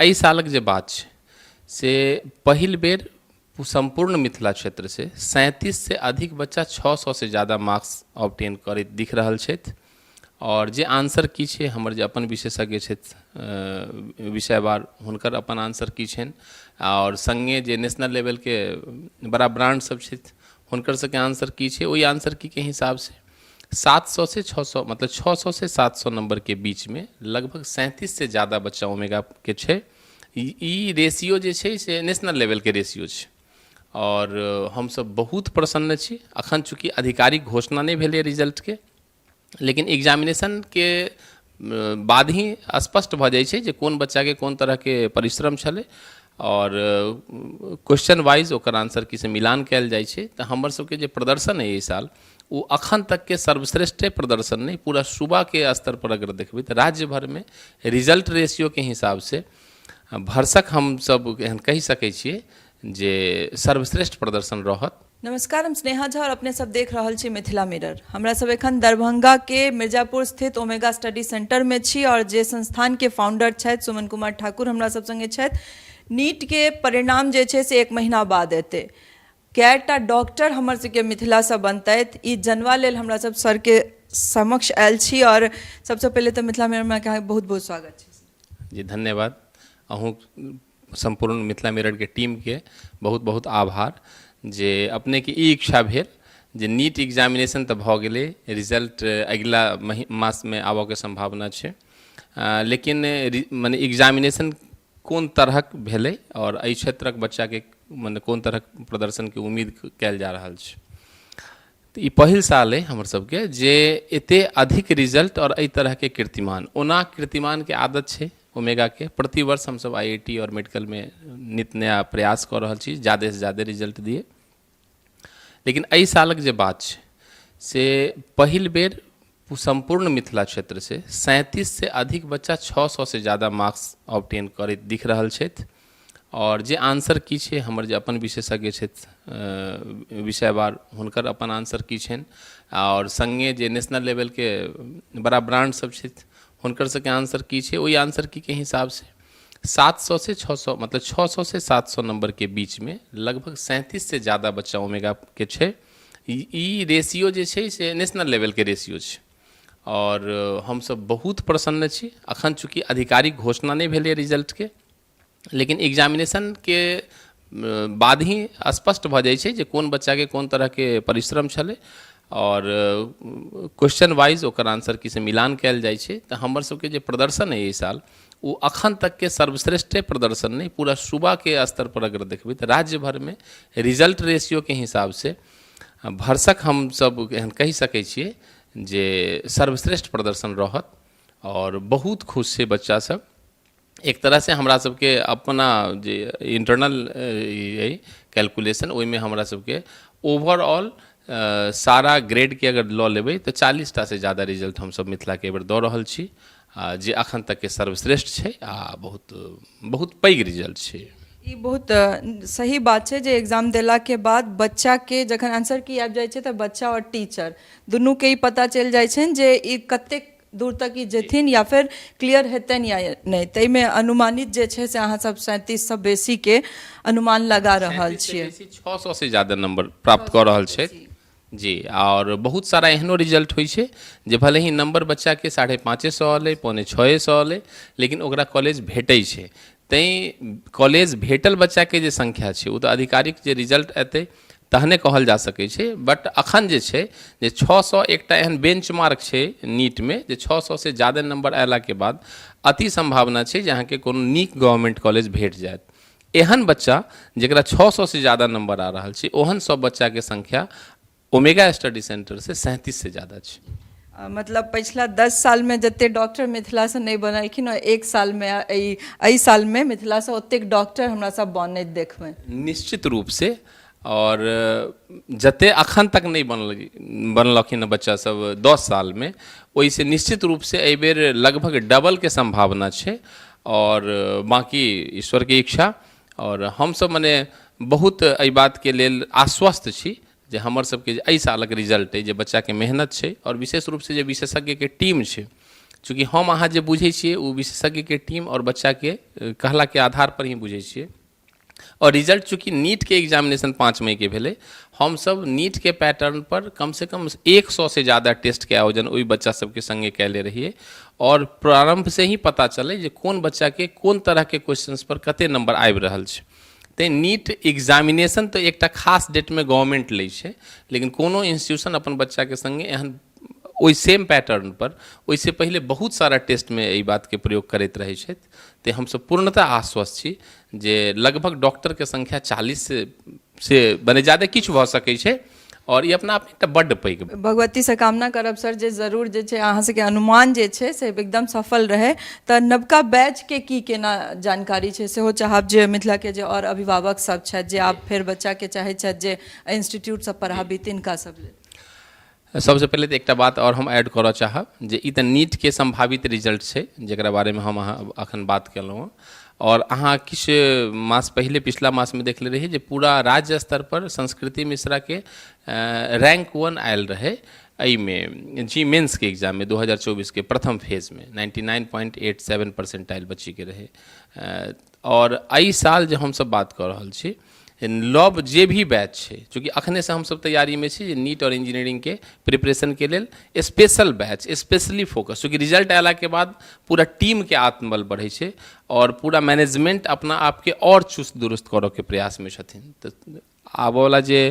एहि सालक जे बात छै से पहिल बेर सम्पूर्ण मिथिला क्षेत्रसँ 37सँ अधिक बच्चा 600सँ ज्यादा मार्क्स ऑब्टेन करैत दिख रहल छथि। आओर जे आंसर की छै, हमर जे अपन विशेषज्ञ छथि विषयवार, हुनकर अपन आंसर की छनि, आओर सङ्गे जे नेशनल लेवलके बड़ा ब्रांड सब छथि, हुनकर सबके आंसर की छै, ओहि आंसर की के हिसाबसँ 700 से 600, मतलब 600 से 700 नंबरके बीचमे लगभग 37 से ज्यादा बच्चा ओमेगाके छै। ई रेशियो जे छै से नेशनल लेवलके रेशियो छै आओर हमसब बहुत प्रसन्न छी। अखन चूँकि आधिकारिक घोषणा नहि भेलै रिजल्टके, लेकिन एग्जामिनेशनके बाद ही स्पष्ट भऽ जाइ छै जे कोन बच्चाके कोन तरहके परिश्रम छलै आओर क्वेश्चन वाइज ओकर आंसर की से मिलान कयल जाइ छै। तऽ हमर सबके जे प्रदर्शन अइ एहि साल, ओ अखन तकके सर्वश्रेष्ठे प्रदर्शन नहि, पूरा सूबाके स्तर पर अगर देखबै तऽ राज्य भरिमे रिजल्ट रेशियोके हिसाबसँ भरसक हमसब एहन कहि सकै छियै जे सर्वश्रेष्ठ प्रदर्शन रहत। नमस्कार, हम स्नेहा झा और अपने सब देख रहल छी मिथिला मिरर। हमरा सब एखन दरभंगा के मिर्जापुर स्थित ओमेगा स्टडी सेंटर में छी और जे संस्थान के फाउंडर छथि सुमन कुमार ठाकुर हमरा सब संगे छथि। नीट के परिणाम जे छै से एक महीना बाद एतै। कएटा डॉक्टर हमर सबके मिथिलासँ बनतथि, ई जनबा लेल हमरा सब सर के समक्ष आयल छी। और सबसँ पहिले तऽ मिथिला मिरर में अहाँके बहुत बहुत स्वागत छै। जी, धन्यवाद। अहूँ सम्पूर्ण मिथिला मिररके टीमके बहुत बहुत आभार जे अपनेके ई इच्छा भेल जे नीट एग्जामिनेशन तऽ भऽ गेलै, रिजल्ट अगिला मासमे आबऽके सम्भावना छै, लेकिन मने एग्जामिनेशन कोन तरहक भेलै आओर एहि क्षेत्रक बच्चाके मने कोन तरहक प्रदर्शनके उम्मीद कयल जा रहल छै। तऽ ई पहिल साल अइ हमर सबके जे एते अधिक रिजल्ट आओर एहि तरहके कीर्तिमान। ओना कीर्तिमानके आदत छै ओमेगाके, प्रतिवर्ष हमसब आईआईटी आओर मेडिकलमे नित नया प्रयास कऽ रहल छी जादेसँ जादे रिजल्ट दिए, लेकिन एहि सालक जे बात छै से पहिल बेर सम्पूर्ण मिथिला क्षेत्रसँ 37सँ अधिक बच्चा 600सँ ज्यादा मार्क्स ऑब्टेन करैत दिख रहल छथि। आओर जे आंसर की छै, हमर जे अपन विशेषज्ञ छथि विषयवार, हुनकर अपन आंसर की छनि, आओर सङ्गे जे नेशनल लेवलके बड़ा ब्रांड सब छथि, हुनकर सबके आंसर की छै, ओहि आंसर की के हिसाबसँ 700 से 600, मतलब 600 से 700 नंबरके बीचमे लगभग 37 से ज्यादा बच्चा ओमेगाके छै। ई रेशियो जे छै से नेशनल लेवलके रेशियो छै आओर हमसब बहुत प्रसन्न छी। अखन चूँकि आधिकारिक घोषणा नहि भेलै रिजल्टके, लेकिन एग्जामिनेशनके बाद ही स्पष्ट भऽ जाइ छै जे कोन बच्चाके कोन तरहके परिश्रम छलै आओर क्वेश्चन वाइज ओकर आंसर की से मिलान कयल जाइ छै। तऽ हमर सबके जे प्रदर्शन अइ एहि साल, ओ अखन तकके सर्वश्रेष्ठे प्रदर्शन नहि, पूरा सूबाके स्तर पर अगर देखबै तऽ राज्य भरिमे रिजल्ट रेशियोके हिसाबसँ भरसक हमसब एहन कहि सकै छियै जे सर्वश्रेष्ठ प्रदर्शन रहत आओर बहुत खुश छै बच्चा सब। एक तरहसँ हमरा सबके अपना जे इंटरनल अइ कैलकुलेशन, ओहिमे हमरा सबके ओवरऑल सारा ग्रेडके अगर लऽ लेबै तऽ 40टासँ ज्यादा रिजल्ट हमसब मिथिलाके एहिबेर दऽ रहल छी, आ जे अखन तकके सर्वश्रेष्ठ छै आ बहुत बहुत पैघ रिजल्ट छै। ई बहुत सही बात छै जे एग्जाम देलाके बाद बच्चाके जखन आंसर की आबि जाइ छै तऽ बच्चा आओर टीचर दुनूके ई पता चलि जाइ छनि जे ई कतेक दूर तक ई जेथिन या फेर क्लियर हेतनि या नहि। ताहिमे अनुमानित जे छै से अहाँ सब 37सँ बेसीके अनुमान लगा रहल छियै। 600 से ज्यादा नंबर प्राप्त कऽ रहल छथि जी। आओर बहुत सारा एहनो रिजल्ट होइ छै जे भले ही नंबर बच्चाके 550 एलै, 575 एलै, लेकिन ओकरा कॉलेज भेटै छै। तैँ कॉलेज भेटल बच्चाके जे संख्या छै, ओ तऽ आधिकारिक जे रिजल्ट एतै तहने कहल जा सकै छै। बट अखन जे छै जे 600 एकटा एहन बेंच मार्क छै नीटमे जे 600 से ज्यादा नंबर अयलाके बाद अति सम्भावना छै जे अहाँके कोनो नीक गवर्नमेंट कॉलेज भेट जायत। एहन बच्चा जकरा 600 से ज्यादा नंबर आ रहल छै, ओहन सब बच्चाके संख्या ओमेगा स्टडी सेंटर से 37 से ज्यादा छै। मतलब पछिला 10 सालमे जते डॉक्टर मिथिलासँ नहि बनलखिन, एक सालमे, एहि सालमे मिथिलासँ ओतेक डॉक्टर हमरा सब बनैत देखबै। निश्चित रूपसँ। आओर जते अखन तक नहि बनलखिन बच्चा सब 10 सालमे, ओहिसँ निश्चित रूपसँ एहिबेर लगभग डबलके सम्भावना छै आओर बाँकी ईश्वरके इच्छा। आओर हमसब मने बहुत एहि बातके लेल आश्वस्त छी जे हमर सबके जे एहि सालक रिजल्ट अइ, जे बच्चाके मेहनत छै आओर विशेष रूपसँ जे विशेषज्ञके टीम छै, चूँकि हम अहाँ जे बुझै छियै ओ विशेषज्ञके टीम आओर बच्चाके कहलाके आधार पर ही बुझै छियै। आओर रिजल्ट चूँकि नीटके एग्जामिनेशन 5 मईके भेलै, हमसब नीटके पैटर्न पर कमसँ कम 100 से ज्यादा टेस्टके आयोजन ओहि बच्चा सबके सङ्गे कयले रहियै आओर प्रारम्भसँ ही पता चलै जे कोन बच्चाके कोन तरहके क्वेश्चंस पर कते नंबर आबि रहल छै। तैँ नीट एग्जामिनेशन तऽ एकटा खास डेटमे गवर्नमेंट लै छै, लेकिन कोनो इंस्टीट्यूशन अपन बच्चाके सङ्गे एहन ओहि सेम पैटर्न पर ओहिसँ पहिले बहुत सारा टेस्टमे एहि बातके प्रयोग करैत रहै छथि। तेँ हमसब पूर्णतः आश्वस्त छी जे लगभग डॉक्टरके संख्या 40 से मने ज्यादा किछु भऽ सकै छै आओर ई अपना आपमे एकटा बड्ड पैघ। भगवतीसँ कामना करब सर जे जरूर जे छै अहाँ सबके अनुमान जे छै से एकदम सफल रहै। तऽ नवका बैचके की केना जानकारी छै, सेहो चाहब जे मिथिलाके जे आओर अभिभावक सब छथि, जे आब फेर बच्चाके चाहै छथि जे इंस्टीट्यूटसँ पढ़ाबी, तिनका सब लेल। सबसँ पहिले तऽ एकटा बात आओर हम ऐड करऽ चाहब जे ई तऽ नीटके सम्भावित रिजल्ट छै, जकरा बारेमे हम अहाँ अखन बात केलहुँ हँ। आओर अहाँ किछु मास पहिले, पिछला मासमे देखले रही जे पूरा राज्य स्तर पर संस्कृति मिश्राके रैंक 1 आयल रहै एहिमे जी मेन्सके एग्जाममे, 2024के प्रथम फेजमे 99.87 परसेंटाइल बच्चीके रहै। आओर एहि साल जे हमसब बात कऽ रहल छी, नव जे भी बैच छै, चूँकि अखनेसँ हमसब तैयारीमे छी जे नीट आओर इंजीनियरिंगके प्रिपरेशनके लेल स्पेशल बैच, स्पेशली फोकस, चूँकि रिजल्ट अयलाके बाद पूरा टीमके आत्मबल बढ़ै छै आओर पूरा मैनेजमेंट अपना आपके आओर चुस्त दुरुस्त करऽके प्रयासमे छथिन। तऽ आबऽवला जे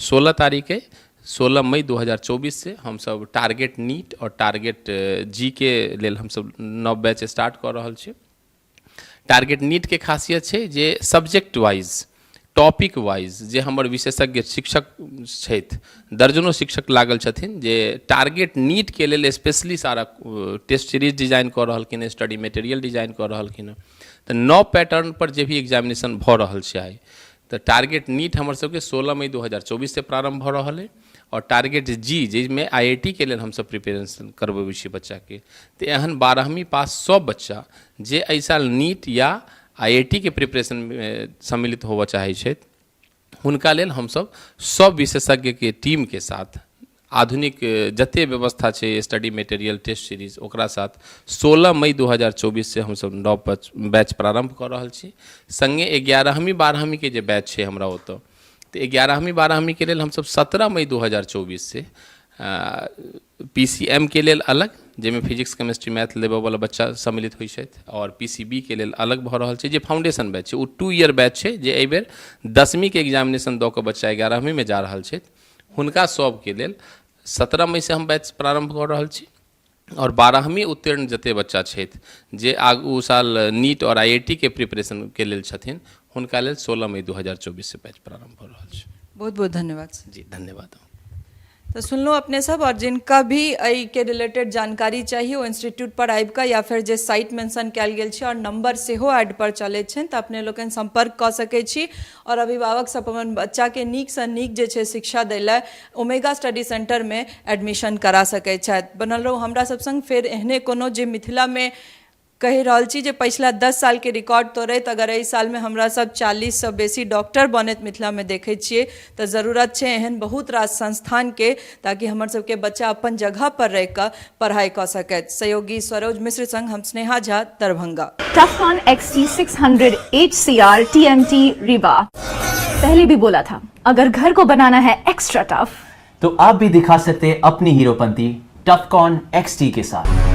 16 तारीख अइ, 16 मई 2024 से हमसब टारगेट नीट आओर टारगेट जी के लेल हमसब नव बैच स्टार्ट कऽ रहल छी। टारगेट नीटके खासियत छै जे सब्जेक्ट वाइज, टॉपिक वाइज जे हमर विशेषज्ञ शिक्षक छथि, दर्जनों शिक्षक लागल छथिन जे टारगेट नीटके लेल स्पेशली सारा टेस्ट सीरीज डिजाइन कऽ रहलखिन, स्टडी मटेरियल डिजाइन कऽ रहलखिन हँ। तऽ नव पैटर्न पर जे भी एग्जामिनेशन भऽ रहल छै आइ, तऽ टारगेट नीट हमर सबके 16 मई 2024 से प्रारम्भ भऽ रहल अइ आओर टारगेट जी, जाहिमे आईआईटी के लेल हमसब प्रिपरेशन करबबै छी बच्चाके, तऽ एहन 12वीं पास सब बच्चा जे एहि साल नीट या आईआईटी के प्रिपरेशनमे सम्मिलित होबऽ चाहै छथि, हुनका लेल हमसब सब विशेषज्ञके टीमके साथ, आधुनिक जते व्यवस्था छै, स्टडी मटेरियल, टेस्ट सीरीज, ओकरा साथ 16 मई 2024 से हमसब नव बैच प्रारम्भ कऽ रहल छी। सङ्गे 11वीं 12वींके जे बैच छै हमरा ओतऽ, तऽ 11वीं 12वींके लेल हमसब 17 मई 2024 से पीसीएम के लेल अलग, जाहिमे फिजिक्स, केमिस्ट्री, मैथ लेबऽवला बच्चा सम्मिलित होइ छथि, आओर पीसीबी के लेल अलग भऽ रहल छै, जे फाउंडेशन बैच छै। ओ 2 ईयर बैच छै, जे एहिबेर 10वींके एग्जामिनेशन दऽ कऽ बच्चा 11वींमे जा रहल छथि, हुनका सबके लेल 17 मई से हम बैच प्रारम्भ कऽ रहल छी। आओर 12वीं उत्तीर्ण जते बच्चा छथि, जे आगू साल नीट आओर आईआईटी के प्रिपरेशन के लेल छथिन, हुनका लेल 16 मई 2024 से बैच प्रारम्भ भऽ रहल छै। बहुत बहुत धन्यवाद सर। जी, धन्यवाद। तऽ सुनलहुँ अपने सब, आओर जिनका भी एहिके रिलेटेड जानकारी चाही, ओ इंस्टीट्यूट पर आबि कऽ या फेर जे साइट मेंशन कयल गेल छै आओर नंबर सेहो एड पर चलैत छनि, तऽ अपने लोकनि सम्पर्क कऽ सकै छी आओर अभिभावक सब अपन बच्चाके नीकसँ नीक जे छै शिक्षा दै लए ओमेगा स्टडी सेंटरमे एडमिशन करा सकै छथि। बनल रहू हमरा सब संग, फेर एहने कोनो जे मिथिलामे कहि रहल छी जे पछिला 10 सालके रिकॉर्ड तोड़ैत अगर एहि सालमे हमरा सब 40सँ बेसी डॉक्टर बनैत मिथिलामे देखै छियै, तऽ जरूरत छै एहन बहुत रास संस्थानके, ताकि हमर सबके बच्चा अपन जगह पर रहि कऽ पढ़ाइ कऽ सकथि। सहयोगी सरोज मिश्र संग हम Sneha Jha, Darbhanga. Tufcon XT600 HCR TMT Rebar। पहले भी बोला था, अगर घर को बनाना है एक्स्ट्रा टफ, तो आप भी दिखा सकते हैं अपनी हीरोपंती टफकॉन XT के साथ।